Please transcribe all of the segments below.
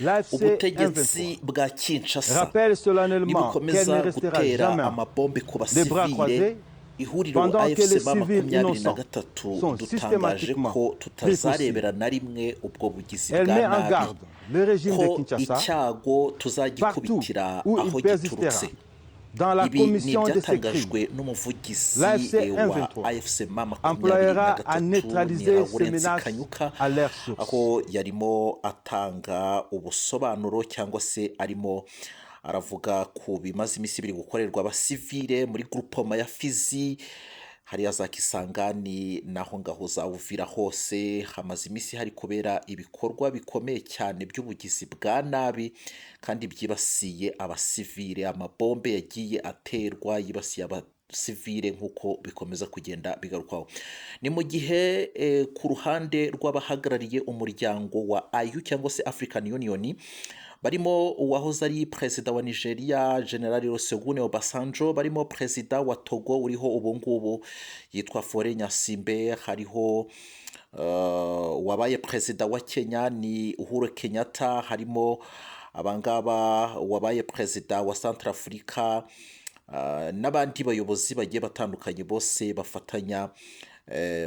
L'AFC Ubutegetsi M23 bwa Kinshasa rappelle solennellement qu'elle nibukomeza ne restera gutera jamais amabombe ku les bras basivile, croisés ihuriro pendant que AFC les ma civils makumyabiri na innocents gatatu sont dutangaje systématiquement ko pris pour tutazarebera cible. Na rimwe ubwo bugizi Elle bwa met en nabi, garde le régime de ko Kinshasa icyago partout tuzagikubitira où aho il persistera giturutse. Dans la Ibi ni commission de ces crimes. Ibyatangajwe n'umuvugizi L'AFC wa M23 AFC ma makumyabiri na employera à gatatu, ni neutraliser ces Lawrence menaces Kanyuka, à leur source. Aho yarimo atanga ubusobanuro cyangwa se arimo aravuga ku bimaze iminsi biri gukorerwa abasivile muri groupement ya Fizi, hariya za Kisangani naho ngaho za Uvira hose hamaze iminsi hari kubera ibikorwa bikomeye cyane by'ubugizi bwa nabi kandi byibasiye abasivile. Amabombe yagiye aterwa yibasiye abasivile nk'uko bikomeza kugenda bigarukwaho. Ni mu gihe ku ruhande rw'abahagarariye umuryango wa AU cyangwa se African Union, barimo uwahoze ari perezida wa Nigeria, General Olusegun Obasanjo, barimo perezida wa Togo uriho ubu ngubu yitwa Faure Gnassingbé, hariho wabaye perezida wa Kenya ni Uhuru Kenyatta, harimo abangaba wabaye perezida wa Centrafrica n'abandi bayobozi bagiye batandukanye, bose bafatanya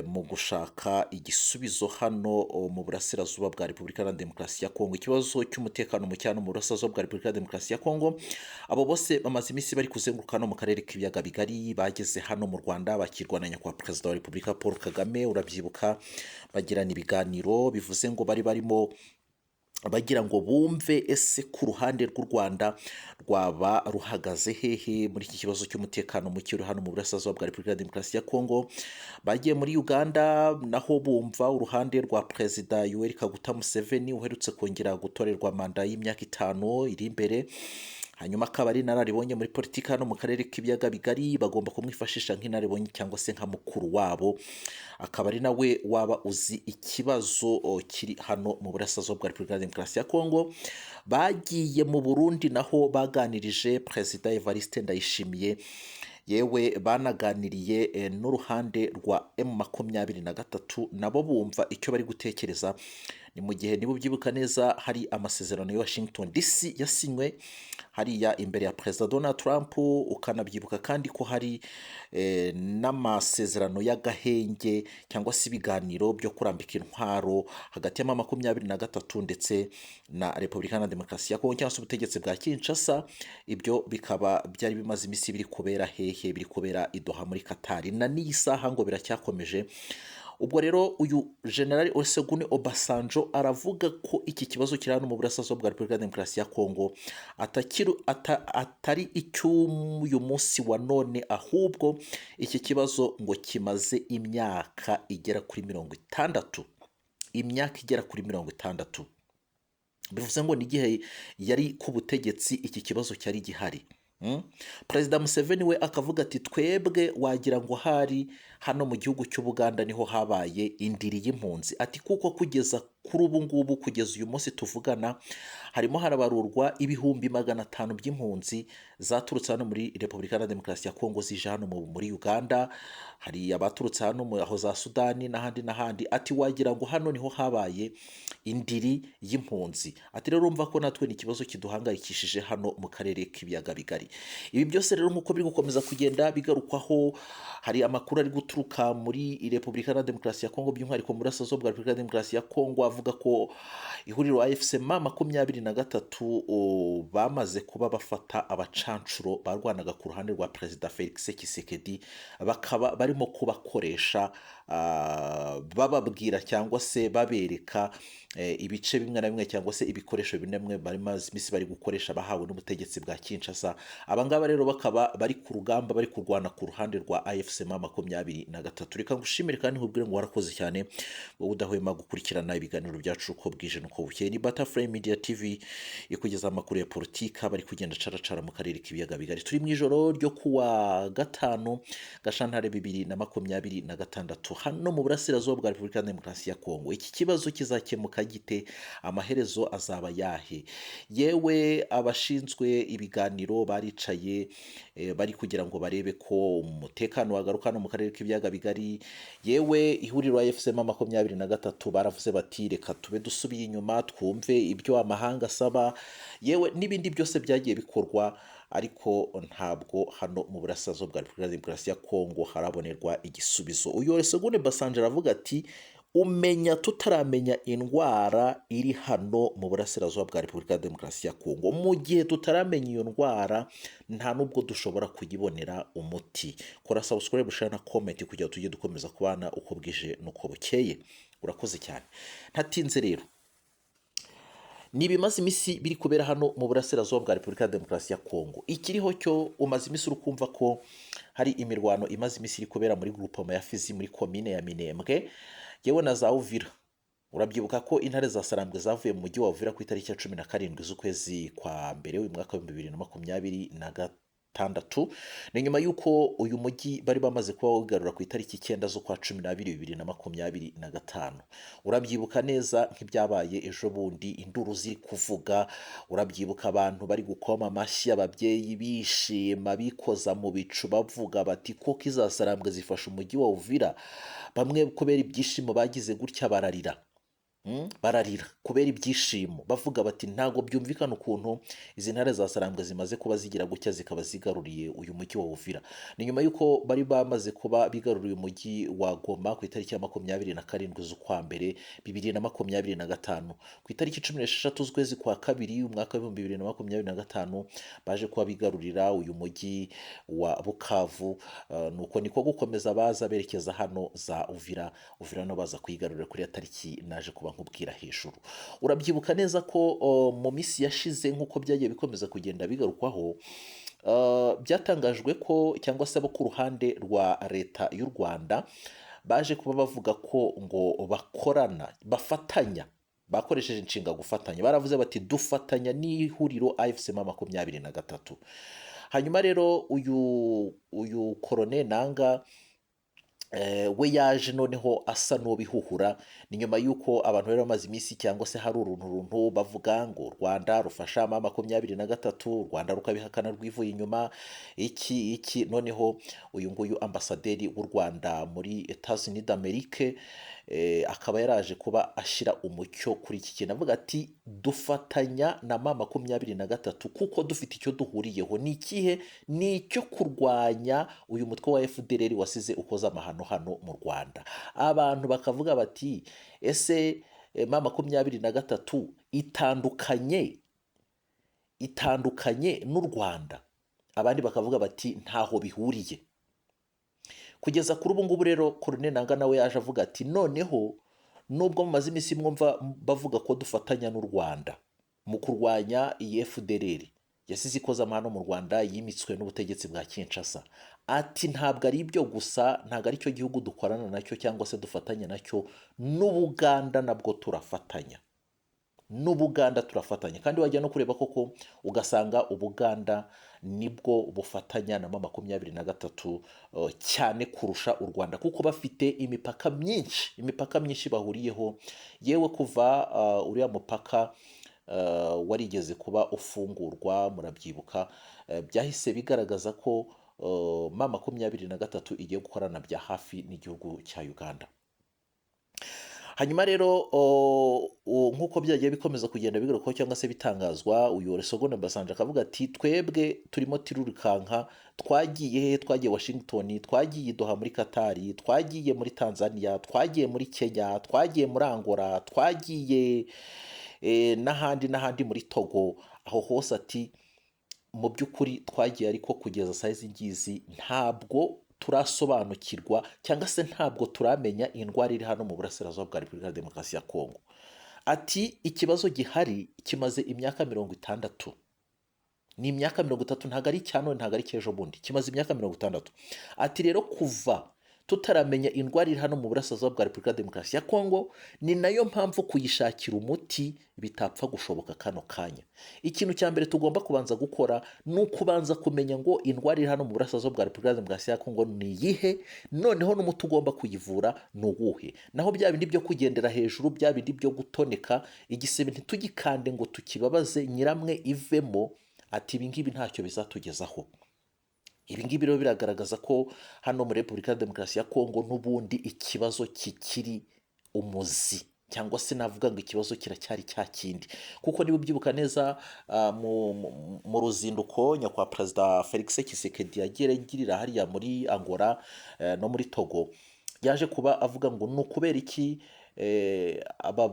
mu gushaka igisubizo hano mu burasirazuba bwa Repubulika Iharanira Demokarasi ya Kongo, ikibazo cy'umutekano muke hano mu burasirazuba bwa Repubulika Iharanira Demokarasi ya Kongo. Abo bose bamaze iminsi bari kuzenguruka hano mu karere k'Ibiyaga Bigari. Bageze hano mu Rwanda, bakirwa na nyakubahwa Perezida wa Repubulika Paul Kagame, urabyibuka, bagirana ibiganiro. Bivuze ngo bari barimo bagira ngo bumve ese ku ruhande rw'u Rwanda rwaba ruhagaze hehe muri iki kibazo cy'umutekano muke uri hano mu burasirazuba bwa Repubulika ya Demokarasi ya Kongo. Bagiye muri Uganda, naho bumva uruhande rwa Perezida Yoweri Kaguta Museveni uherutse kongera gutorerwa manda y'imyaka 5 iri imbere, hanyuma akaba ari inararibonye muri politiki hano mu karere k'Ibiyaga Bigari. Bagomba kumwifashisha nk'inararibonye cyangwa se nka mukuru wabo, akaba ari nawe waba uzi ikibazo kiri hano mu burasirazuba bwa Repubulika ya Demokarasi ya Kongo. Bagiye mu Burundi, naho baganirije Perezida Evariste Ndayishimiye, yewe banaganiriye n'uruhande rwa M23, nabo bumva icyo bari gutekereza. Ni mu gihe, niba ubyibuka neza, hari amasezerano ya Washington DC yasinywe hariya imbere ya Perezida Donald Trump. Ukanabyibuka kandi ko hari n'amasezerano y'agahenge cyangwa se ibiganiro byo kurambika intwaro hagati ya 23 ndetse na Repubulika na Demokarasi ya Kongo cyangwa se ubutegetsi bwa Kinshasa. Ibyo bikaba byari bimaze iminsi biri kubera hehe? Biri kubera i Doha muri Katari, na n'iyi saha ngo biracyakomeje. Ubwo rero uyu General Olusegun Obasanjo aravuga ko iki kibazo kiri hano mu burasirazuba bwa Repubulika ya Demokarasi ya Kongo atari icy'uyu munsi wa none, ahubwo iki kibazo ngo kimaze imyaka igera kuri 60, imyaka igera kuri 60. Bivuze ngo n'igihe yari ku butegetsi iki kibazo cyari gihari. Perezida Museveni we akavuga ati: "Twebwe wagira ngo hari hano mu gihugu cy'Ubuganda niho habaye indiri y'impunzi," ati kuko kugeza kuri ubu ngubu, kugeza uyu munsi tuvugana, harimo harabarurwa 500,000 by'impunzi zaturutse hano muri Repubulika ya Demokarasi ya Kongo zije hano muri Uganda. Hari abaturutse hano aho za Sudani n'ahandi n'ahandi. Ati wagira ngo hano niho habaye indiri y'impunzi. Ati rero urumva ko natwe ni ikibazo kiduhangayikishije hano mu karere k'Ibiyaga Bigari. Ibi byose rero nk'uko biri gukomeza kugenda bigarukwaho, hari amakuru ari guturuka muri Repubulika ya Demokarasi ya Kongo, by'umwihariko mu burasirazuba bwa Repubulika ya Demokarasi ya Kongo, avuga ko ihuriro AFC M23 bamaze kuba bafata abacancuro barwanaga ku ruhande rwa Perezida Felix Tshisekedi, bakaba barimo kubakoresha, bababwira cyangwa se babereka ibice bimwe na bimwe cyangwa se ibikoresho bimwe na bimwe bari maze iminsi bari gukoresha bahawe n'ubutegetsi bwa Kinshasa. Aba ngaba rero bakaba bari ku rugamba, bari kurwana ku ruhande rwa AFC M23. Reka ngushimire kandi nkubwire ngo warakoze cyane, wowe udahwema gukurikirana ibiganiro byacu uko bwije n'uko bukeye. Ni Butterfly Media TV ikugeza amakuru ya politika bari kugenda caracara mu karere k'Ibiyaga Bigari. Turi mu ijoro ryo kuwa gatanu, Gashantare 2026, hano mu burasirazuba bwa Repubulika ya Demokarasi ya Kongo. Iki kibazo kizakemuka gite? Amaherezo azaba yahe? Yewe, abashinzwe ibiganiro baricaye, bari kugira ngo barebe ko umutekano wagaruka hano mu karere k'ibiyaga bigari. Yewe, ihuriro AFC M 23 baravuze bati: "Reka tube dusubiye inyuma, twumve ibyo amahanga asaba." Yewe, n'ibindi byose byagiye bikorwa, ariko ntabwo hano mu burasirazuba bwa Repubulika ya Demokarasi ya Kongo harabonerwa igisubizo. Uyu Olusegun Obasanjo aravuga ati: "Umenya tutaramenya indwara iri hano mu burasirazuba bwa Repubulika ya Demokarasi ya Kongo. Mu gihe tutaramenya iyo ndwara, nta nubwo dushobora kuyibonera umuti." Kora subscribe, share na comment kugira ngo tujye dukomeza kubana uko bwije n'uko bukeye. Urakoze cyane. Ntatinze rero, ni ibimaze iminsi biri kubera hano mu burasirazuba bwa Repubulika ya Demokarasi ya Kongo. Ikiriho cyo, umaze iminsi uri kumva ko hari imirwano imaze iminsi iri kubera muri groupement ya Fizi, muri komine ya Minembwe, yewe na za Uvira. Urabyibuka ko intare za Sarambwe zavuye mu mujyi wa Uvira ku itariki ya 17 z'ukwezi kwa mbere uyu mwaka wa 2026. Ni nyuma y'uko uyu mujyi bari bamaze kuba wigarura ku itariki 9 z'ukwa 12 2025. Urabyibuka neza nk'ibyabaye ejo bundi, induru ziri kuvuga. Urabyibuka abantu bari gukoma amashyi, ababyeyi bishima, bikoza mu bicu, bavuga bati: "Koko iza Sarambwe zifashe umujyi wa Uvira." Bamwe kubera ibyishimo bagize gutya bararira. Bararira kubera ibyishimo, bavuga bati: "Ntabwo byumvikana ukuntu izi ntare za Sarambwe zimaze kuba zigira gutya zikaba zigaruriye uyu mujyi wa Uvira." Ni nyuma y'uko bari bamaze kuba bigaruriye umujyi wa Goma ku itariki ya 27 z'ukwa mbere 2025. Ku itariki 16 z'ukwezi kwa kabiri umwaka wa 2025 baje kuba bigarurira uyu mujyi wa Bukavu. Nuko niko gukomeza baza berekeza hano za Uvira. Uvira no baza kuyigarurira kuri ya tariki naje kuba nkubwira hejuru. Urabyibuka neza ko mu minsi yashize, nk'uko byagiye bikomeza kugenda bigarukwaho, byatangajwe ko cyangwa se abo ku ruhande rwa leta y'u Rwanda baje kuba bavuga ko ngo bakorana, bafatanya, bakoresheje inshinga gufatanya. Baravuze bati: "Dufatanya n'ihuriro AFC M 23." Hanyuma rero uyu Corneille Nanga we yaje noneho asa n'ubihuhura. Ni nyuma y'uko abantu bari bamaze iminsi cyangwa se hari uruntu runtu bavuga ngo u Rwanda rufasha M 23, u Rwanda rukabihakana rwivuye inyuma, iki iki. Noneho uyu nguyu ambasaderi w'u Rwanda muri Etats-Unis d'Amérique akaba yaraje kuba ashyira umucyo kuri iki kintu, avuga ati: "Dufatanya na M 23 kuko dufite icyo duhuriyeho." Ni ikihe? Ni icyo kurwanya uyu mutwe wa FDLR wasize ukoze amahano hano mu Rwanda. Abantu bakavuga bati: "Ese M 23 itandukanye n'u Rwanda?" Abandi bakavuga bati: "Ntaho bihuriye." Kugeza kuri ubu ngubu rero, Corneille Nanga nawe yaje avuga ati: "Noneho nubwo mumaze iminsi mwumva bavuga ko dufatanya n'u Rwanda mu kurwanya iyi FDLR yasize ikoze amahano mu Rwanda, yimitswe n'ubutegetsi bwa Kinshasa," ati: "ntabwo ari ibyo gusa, ntabwo ari cyo gihugu dukorana nacyo cyangwa se dufatanya nacyo, n'Ubuganda nabwo turafatanya, n'Ubuganda turafatanya." Kandi wajya no kureba koko ugasanga Ubuganda nibwo bufatanya na M 23 cyane kurusha u Rwanda, kuko bafite imipaka myinshi, imipaka myinshi bahuriyeho. Yewe, kuva uriya mupaka warigeze kuba ufungurwa, murabyibuka, byahise bigaragaza ko M 23 igiye gukorana bya hafi n'igihugu cya Uganda. Hanyuma rero nk'uko byagiye bikomeza kugenda bigarukaho cyangwa se bitangazwa, uyu Olusegun Obasanjo akavuga ati: "Twebwe turimo turirukanka, twagiye hehe? Twagiye Washington, twagiye i Doha muri Katari, twagiye muri Tanzania, twagiye muri Kenya, twagiye muri Angola, twagiye n'ahandi n'ahandi, muri Togo, aho hose." Ati: "Mu by'ukuri twagiye, ariko kugeza saa izi ngizi ntabwo turasobanukirwa cyangwa se ntabwo turamenya indwara iri hano mu burasirazuba bwa Repubulika ya Demokarasi ya Kongo." Ati: "Ikibazo gihari kimaze imyaka 60, ni imyaka 30, ntabwo ari icya none, ntabwo ari icy'ejo bundi, kimaze imyaka 60." Ati: "Rero kuva Tutaramenya indwara iri hano mu burasirazuba bwa Repubulika ya Demokarasi ya Kongo. Ni nayo mpamvu kuyishakira umuti bitapfa gushoboka kano kanya. Ikintu cya mbere tugomba kubanza gukora ni ukubanza kumenya ngo indwara iri hano mu burasirazuba bwa Repubulika ya Demokarasi ya Kongo ni iyihe, noneho n'umuti ugomba kuyivura ni uwuhe. Naho bya bindi byo kugendera hejuru, bya bindi byo gutoneka igisebe ntitugikande ngo tukibabaze nyiramwe ivemo, ati ibi ngibi ntacyo bizatugezaho. Ibi ngibi rero biragaragaza ko hano muri Repubulika ya Demokarasi ya Kongo n'ubundi ikibazo kikiri umuzi, cyangwa se navuga ngo ikibazo kiracyari cya kindi, kuko niba ubyibuka neza, mu ruzinduko nyakubahwa Perezida Felix Tshisekedi yagiye agirira hariya muri Angola no muri Togo, yaje kuba avuga ngo ni ukubera iki aba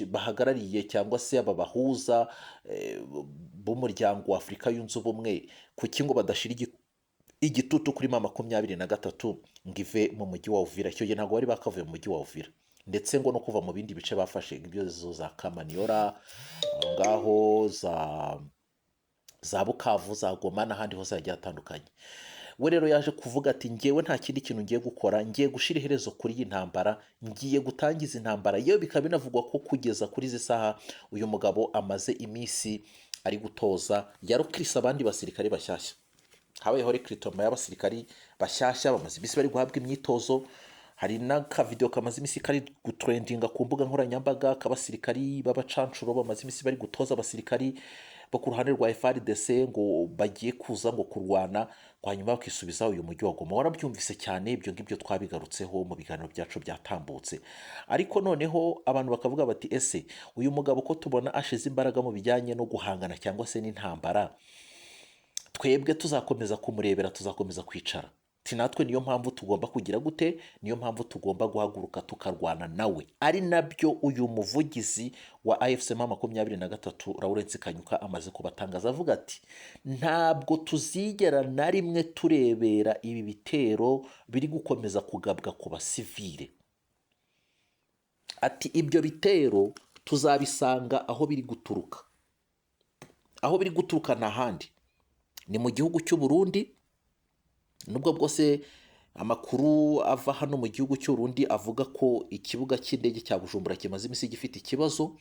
bahagarariye cyangwa se aba bahuza b'umuryango wa Afurika Yunze Ubumwe, kuki ngo badashyira igitutu kuri M23 ngo ive mu mujyi wa Uvira? Icyo gihe ntabwo bari bakavuye mu mujyi wa Uvira, ndetse ngo no kuva mu bindi bice bafashe, ibyo zo za Kamaniyora aho ngaho, za Bukavu, za Goma n'ahandi hose hagiye hatandukanye. We rero yaje kuvuga ati: "Ngewe nta kindi kintu ngiye gukora, ngiye gushyira iherezo kuri iyi ntambara, ngiye gutangiza intambara." Yewe bikaba binavugwa ko kugeza kuri izi saha uyu mugabo amaze iminsi ari gutoza, yarukirise abandi basirikare bashyashya. Habayeho recrutement y'abasirikari bashyashya, bamaze iminsi bari guhabwa imyitozo. Hari n'akavidewo kamaze iminsi kari gutrendinga ku mbuga nkoranyambaga k'abasirikari b'abacancuro bamaze iminsi bari gutoza abasirikari bo ku ruhande rwa FARDC ngo bagiye kuza ngo kurwana, ngo hanyuma bakisubiza uyu mujyi wa Goma. Warabyumvise cyane ibyo ngibyo, twabigarutseho mu biganiro byacu byatambutse. Ariko noneho abantu bakavuga bati: "Ese uyu mugabo ko tubona ashize imbaraga mu bijyanye no guhangana cyangwa se n'intambara, twebwe tuzakomeza kumurebera, tuzakomeza kwicara?" Ati: "Natwe niyo mpamvu tugomba kugira gute? Niyo mpamvu tugomba guhaguruka tukarwana nawe." Ari nabyo uyu muvugizi wa AFC M23 Lawrence Kanyuka amaze kubatangaza, avuga ati: "Ntabwo tuzigera na rimwe turebera ibi bitero biri gukomeza kugabwa ku basivile." Ati: "Ibyo bitero tuzabisanga aho biri guturuka." Aho biri guturuka nta handi, ni mu gihugu cy'u Burundi. Nubwo bwose amakuru ava hano mu gihugu cy'u Burundi avuga ko ikibuga cy'indege cya Bujumbura kimaze iminsi gifite ikibazo,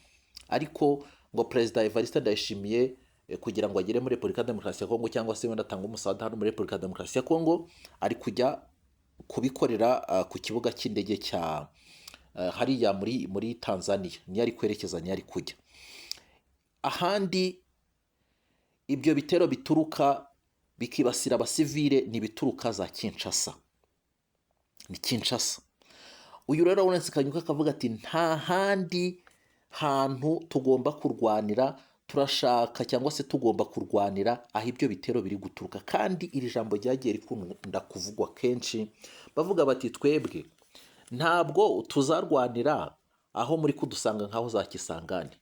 ariko ngo Perezida Evariste Ndayishimiye kugira ngo agere muri Repubulika ya Demokarasi ya Kongo cyangwa se wenda atange umusada hano muri Repubulika ya Demokarasi ya Kongo, ari kujya kubikorera ku kibuga cy'indege cya hariya muri Tanzania, niyo ari kwerekeza, niyo ari kujya. Ahandi ibyo bitero bituruka bikibasira abasivile ni ibituruka za Kinshasa, ni Kinshasa. Uyu rero Lawrence Kanyuka akavuga ati: "Nta handi hantu tugomba kurwanira, turashaka cyangwa se tugomba kurwanira aho ibyo bitero biri guturuka." Kandi iri jambo ryagiye rikunda kuvugwa kenshi, bavuga bati: "Twebwe ntabwo tuzarwanira aho muri kudusanga nk'aho za Kisangani,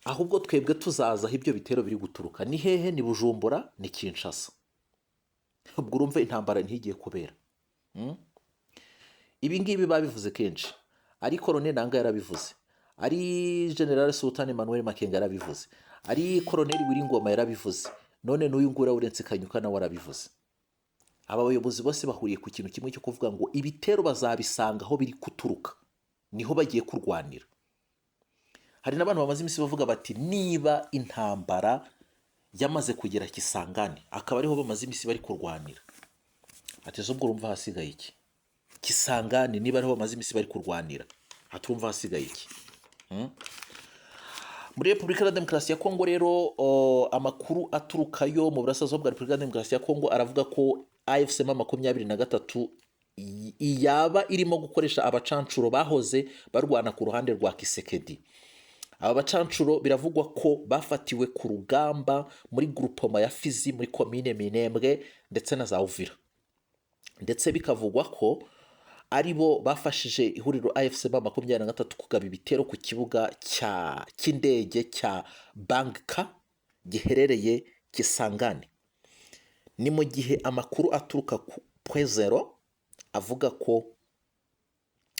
ahubwo twebwe tuzaza aho ibyo bitero biri guturuka." Ni hehe? Ni Bujumbura, ni Kinshasa. Ubwo urumva intambara ntigiye kubera. Ibi ngibi babivuze kenshi, ari Corneille Nangaa yarabivuze, ari General Sultan Emmanuel Makenga yarabivuze, ari Colonel Wiringoma yarabivuze, none n'uyu nguyu Lawrence Kanyuka nawe arabivuze. Aba bayobozi bose bahuriye ku kintu kimwe cyo kuvuga ngo ibitero bazabisanga aho biri guturuka, niho bagiye kurwanira. Hari n'abantu bamaze iminsi bavuga bati: "Niba intambara yamaze kugera Kisangani, akaba ariho bamaze iminsi bari kurwanira," ati ubwo urumva hasigaye iki? Kisangani niba ariho bamaze iminsi bari kurwanira, haturumva hasigaye iki? Muri Repubulika ya Demokarasi ya Kongo rero, amakuru aturukayo mu burasirazuba bwa Repubulika ya Demokarasi ya Kongo aravuga ko AFC M23 yaba irimo gukoresha abacancuro bahoze barwana ku ruhande rwa Tshisekedi. Aba bacancuro biravugwa ko bafatiwe ku rugamba muri groupement ya Fizi, muri komine Minembwe ndetse na za Uvira, ndetse bikavugwa ko ari bo bafashije ihuriro AFC M23 kugaba ibitero ku kibuga cy'indege cya Bangka giherereye Kisangani. Ni mu gihe amakuru aturuka ku Point Zero avuga ko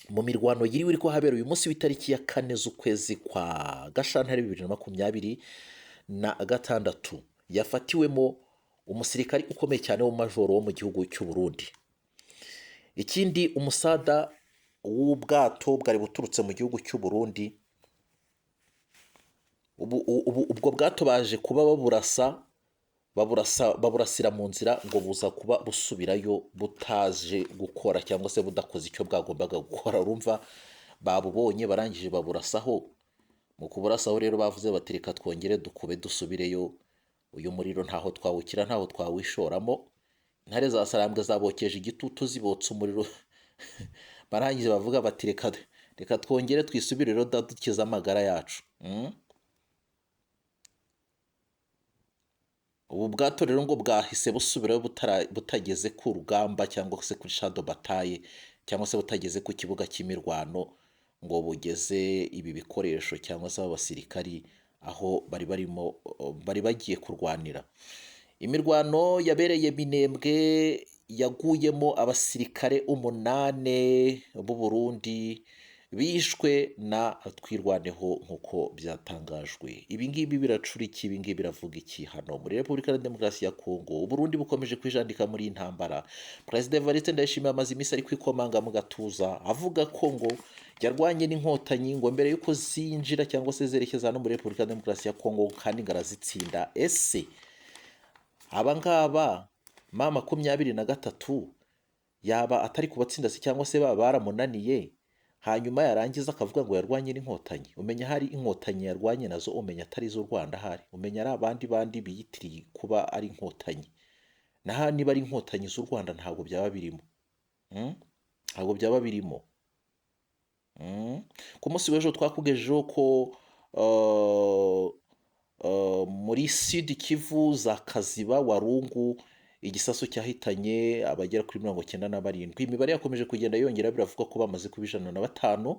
mu mirwano yiriwe iri kuhabera uyu munsi w'itariki ya 4 z'ukwezi kwa Gashyantare 2026 yafatiwemo umusirikari ukomeye cyane w'umumajoro wo mu gihugu cy'u Burundi. Ikindi, umusada w'ubwato bwari buturutse mu gihugu cy'u Burundi, ubwo bwato baje kuba baburasa, baburasira mu nzira, ngo buza kuba busubirayo butaje gukora cyangwa se budakoze icyo bwagombaga gukora. Urumva babubonye barangije baburasaho. Mu kuburasaho rero bavuze bati reka twongere dukube dusubireyo, uyu muriro ntaho twawukira, ntaho twawishoramo. Intare za Sarambwe zabokeje igitutu, zibotsa umuriro, barangije bavuga bati reka twongere twisubireyo dukize amagara yacu. Ubu bwato rero ngo bwahise busubirayo butageze ku rugamba cyangwa se kuri shado bataye, cyangwa se butageze ku kibuga cy'imirwano, ngo bugeze ibi bikoresho cyangwa se abasirikari aho bari barimo bari bagiye kurwanira. Imirwano yabereye Minembwe yaguyemo abasirikare 8 b'u Burundi bishwe na Twirwaneho nk'uko byatangajwe. Ibi ngibi biracura iki? Ibi ngibi biravuga iki hano muri Repubulika ya Demokarasi ya Kongo? U Burundi bukomeje kwijandika muri iyi ntambara. Perezida Evariste Ndayishimiye amaze iminsi ari kwikomanga mu gatuza, avuga ko ngo yarwanye n'inkotanyi ngo mbere y'uko zinjira cyangwa se zerekeza hano muri Repubulika ya Demokarasi ya Kongo, kandi ngo arazitsinda. Ese aba ngaba M23 yaba atari kubatsinda se, cyangwa se baba baramunaniye, hanyuma yarangiza akavuga ngo yarwanye n'inkotanyi? Umenya hari inkotanyi yarwanye nazo, umenya atari iz'u Rwanda, hari umenya ari abandi bandi biyitiriye kuba ari inkotanyi. Naho niba ari inkotanyi z'u Rwanda ntabwo byaba birimo, ntabwo byaba birimo. Ku munsi w'ejo twakugejejeho ko muri Sud Kivu za Kaziba Warungu igisasu cyahitanye abagera kuri 97. Imibare yakomeje kugenda yongera, biravuga ko bamaze kuba 105,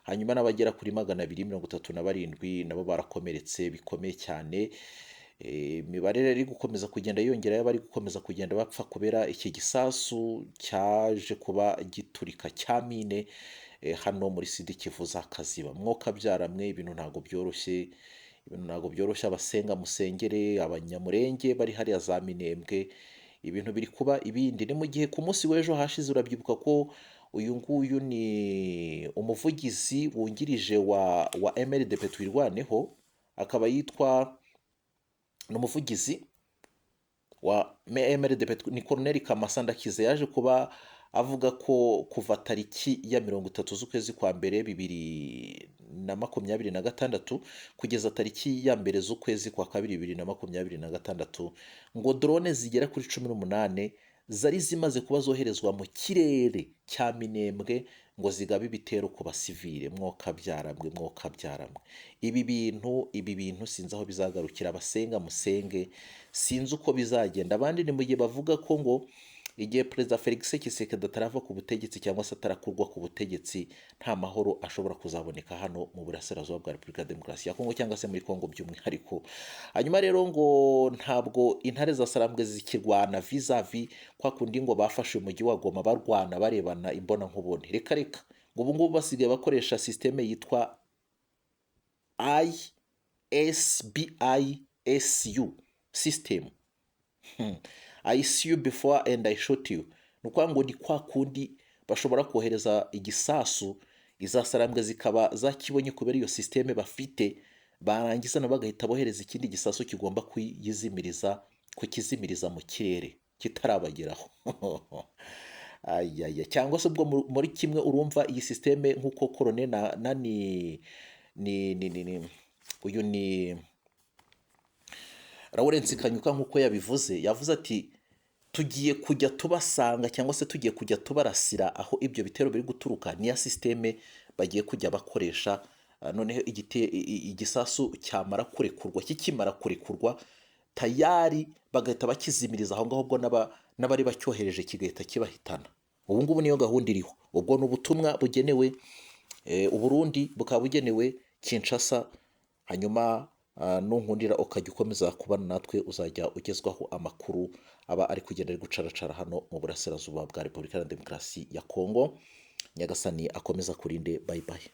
hanyuma n'abagera kuri 237 nabo barakomeretse bikomeye cyane. Imibare rero iri gukomeza kugenda yongera y'abari gukomeza kugenda bapfa kubera iki gisasu cyaje kuba giturika cya mine hano muri Sud Kivu za Kaziba. Mwoka byaramwe, ibintu ntabwo byoroshye, ibintu ntabwo byoroshye. Abasenga musengere, abanyamurenge bari hariya za Minembwe, ibintu biri kuba ibindi. Ni mu gihe ku munsi w'ejo hashize, urabyibuka ko uyu nguyu ni umuvugizi wungirije wa MRDP Twirwaneho, akaba yitwa, ni umuvugizi wa MRDP, ni Colonel Kamasa Ndakize, yaje kuba avuga ko kuva tariki ya 30 z'ukwezi kwa mbere 2026 kugeza tariki ya 1 z'ukwezi kwa kabiri 2026, ngo drone zigera kuri 18 zari zimaze kuba zoherezwa mu kirere cya Minembwe ngo zigabe ibitero ku basivile. Mwoka byaramwe, mwoka byaramwe. Ibi bintu sinzi aho bizagarukira. Abasenga musenge, sinzi uko bizagenda. Abandi ni mu gihe bavuga ko ngo igihe Perezida Felix Tshisekedi atarava ku butegetsi cyangwa se atarakurwa ku butegetsi, nta mahoro ashobora kuzaboneka hano mu burasirazuba bwa Repubulika ya Demokarasi ya Kongo cyangwa se muri Kongo by'umwihariko. Hanyuma rero ngo ntabwo intare za Sarambwe zikirwana vis-a-vis kwa kundi ngo bafashe umujyi wa Goma barwana barebana imbona nkubone. Reka reka, ngo ubu ngubu basigaye bakoresha systeme yitwa ISBISU system. I see you before and I shot you. Ni ukuvuga ngo ni kwa kundi bashobora kohereza igisasu, izasarambwe zikaba zakibonye kubera iyo systeme bafite, barangiza nabo bagahita bohereza ikindi gisasu kigomba kukizimiriza mu kirere kitarabageraho. Ayaya, cyangwa se ubwo muri kimwe urumva iyi systeme nk'uko Colonel na ni ni ni ni uyu ni Lawrence Kanyuka nk'uko yabivuze, yavuze ati tugiye kujya tubasanga cyangwa se tugiye kujya tubarasira aho ibyo bitero biri guturuka. Niya systeme bagiye kujya bakoresha. Noneho igisasu cyamara kurekurwa, kikimara kurekurwa tayari bagahita bakizimiriza aho ngaho, ubwo n'abari bacyohereje kigahita kibahitana. Ubu ngubu niyo gahunda iriho. Ubwo ni ubutumwa bugenewe Uburundi, bukaba bugenewe Kinshasa. Hanyuma nunkundira ukajya ukomeza kubana natwe, uzajya ugezwaho amakuru aba ari kugenda ari gucaracara hano mu burasirazuba bwa Repubulika ya Demokarasi ya Kongo. Nyagasani akomeza kurinde. Bye bye.